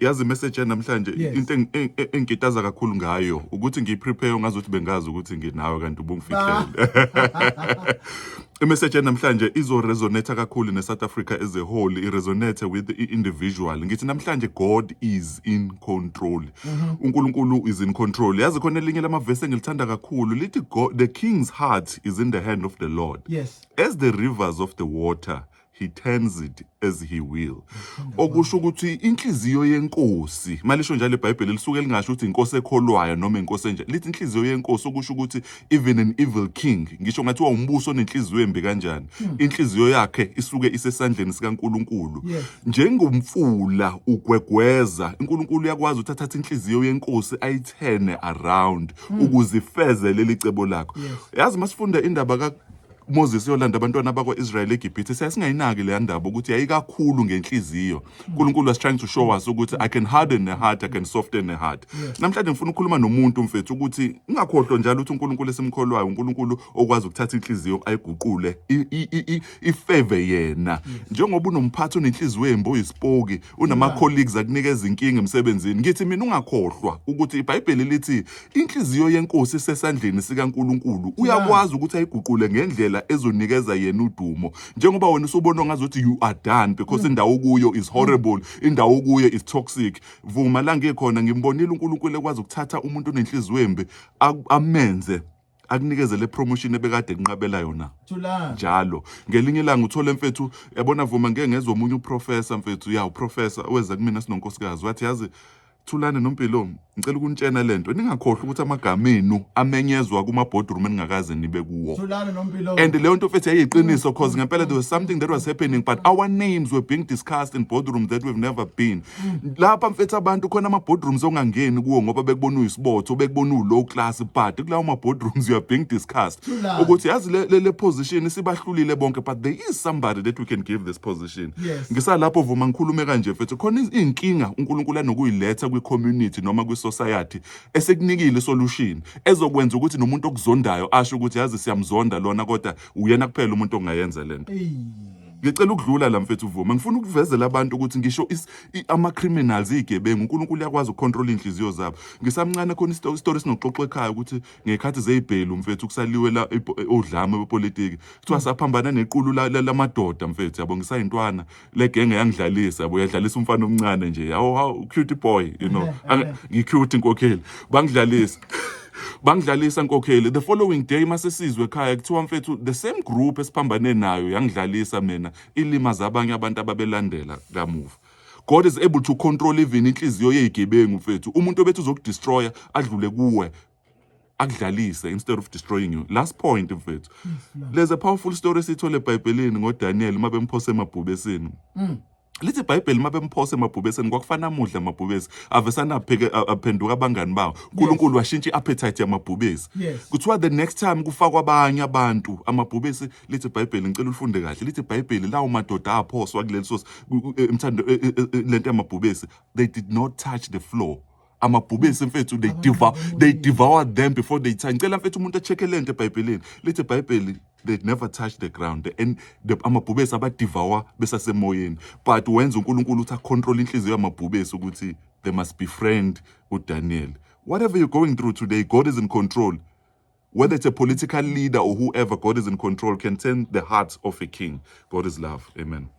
Yazi, message namhlanje, into engikitaza kakhulu ngayo ukuthi ngiyiprepare ngazuthi bengazi ukuthi nginawe kanti ubungifihlele. Imessage namhlanje izo resonate kakhulu ne-South Africa as a whole, i-resonate with the individual. Ngithi namhlanje God is in control. UNkulunkulu is in control. Yazi, khona elinye lamavesi engilithanda kakhulu, lithi God, the king's heart is in the hand of the Lord. As the rivers of the water, he turns it as he will. Okusho ukuthi inhliziyo yenkosi, malisho njalo iBhayibheli, lisuke lingasho ukuthi inkosi ekholwayo noma inkosi enje. Lithi inhliziyo yenkosi, okusho ukuthi even an evil king, ngisho ngathiwa umbuso onenhliziyo embi kanjani, inhliziyo yakhe isuke isesandleni sikaNkulunkulu. Njengomfula ugwegweza, uNkulunkulu uyakwazi ukuthi athathe inhliziyo yenkosi ayithene around ukuze ifeze leli cebo lakho. Yazi, masifunda indaba ka Moses yolanda abantwana bakwa-Israel eGibhithe, siyasingayinaki leya ndaba ukuthi yayikakhulu ngenhliziyo. uNkulunkulu was trying to show us ukuthi I can harden a heart, I can soften a heart. Namhlanje ngifuna ukukhuluma nomuntu, mfethu, ukuthi ungakhohlwa njalo ukuthi uNkulunkulu esimkholwayo uNkulunkulu okwazi ukuthatha inhliziyo ayiguqule ifavor yena. Njengoba unomphathi onenhliziyo embi, oyisipoki, unama colleagues akunikeza inkinga emsebenzini, ngithi mina ungakhohlwa ukuthi iBhayibheli lithi inhliziyo yenkosi isesandleni sikaNkulunkulu. Uyakwazi ukuthi ayiguqule ngendlela ezonikeza yena udumo. Njengoba wena usubona ngazuthi you are done because indawo kuyo is horrible, indawo kuyo is toxic, vuma la ngikhona, ngimbonile uNkulunkulu ekwazi ukuthatha umuntu onenhliziyo embi amenze akunikeze le promotion ebekade kunqabela yona. Thulani. Njalo ngelinye ilanga uthole, mfethu, yabona, vuma, ngeke ngezwe omunye uprofessor, mfethu, ya, uprofessor weza kumina sinonkosikazi, wathi, "Yazi, Thulane noMpilo, ngicela ukunitshena lento, ningakhohlwa ukuthi amagama enu amenyezwa kuma boardroom eningakaze nibe kuwo." Thulani noMpilo. And leyo nto, mfethu, yayiyiqiniso, cause ngempela there was something that was happening, but our names were being discussed in boardrooms that we've never been. Lapha, mfethu, abantu khona ama-boardrooms ongangeni kuwo ngoba bekubona uyisibotho, bekubona uwu-low class, but kulawo ma-boardrooms you are being discussed Thulani. ukuthi yazi le position sibahlulile bonke, but there is somebody that we can give this position. Ngisalapho, vuma ngikhulume kanje, mfethu, khona iy'nkinga uNkulunkulu anokuyiletha kwi-community noma kwi-society esekunikile isolution ezokwenza ukuthi nomuntu okuzondayo asho ukuthi yazi siyamzonda lona, kodwa uyena kuphela umuntu ongayenza lento. Ey. Ngicela ukudlula la, mfethu, uvuma, ngifuna ukuvezela abantu ukuthi ngisho ama-criminals, iy'gebengu, uNkulunkulu uyakwazi ukucontrol iy'nhliziyo zabo. Ngisamncane, khona isitori sinoxoxa ekhaya ukuthi ngey'khathi zey'bhelu, mfethu, kusaliwe la odlame bepolitiki, kuthiwa saphambana nequlu lamadoda, mfethu, yabo. Ngisayintwana, le genge yangidlalisa, yabo, yadlalisa umfana omncane nje, yawo, how cute boy. Ngi-cute, inkokheli, bangidlalisa, bangidlalisa, nkokheli. The following day masesizwe ekhaya, kuthiwa, mfethu, the same group esiphambane nayo yangidlalisa mina, ilimaza abanye abantu ababelandela kamuva. God is able to control even inhliziyo yeyigebengu, mfethu. Umuntu obethi uzokudestroya adlule kuwe akudlalise instead of destroying you. Last point, mfethu, there's a powerful story esiyithole eBhayibhelini ngoDaniel uma bemphosa emabhubesini. Lithi iBhayibheli uma bemphosa emabhubesini, kwakufana amudla amabhubesi, avesana apheke aphenduka abangani bawo. uNkulunkulu washintsha i-appetite yamabhubesi. Kuthiwa the next time kufakwa abanye abantu, amabhubesi, lithi iBhayibheli, ngicela ulifunde kahle, lithi iBhayibheli lawo madoda aphoswa kuleli source emthando lento yamabhubesi, they did not touch the floor. Amabhubesi, mfethu, they devoured them before they touch. Ngicela, mfethu, umuntu echeck lento eBhayibhelini. Lithi iBhayibheli they never touched the ground and the amabhubesi abadevour besasemoyeni, but wenza uNkulunkulu ukuthi acontrol inhliziyo yamabhubesi ukuthi they must befriend uDaniel. Whatever you're going through today, God is in control. Whether it's a political leader or whoever, God is in control, can turn the heart of a king. God is love. Amen.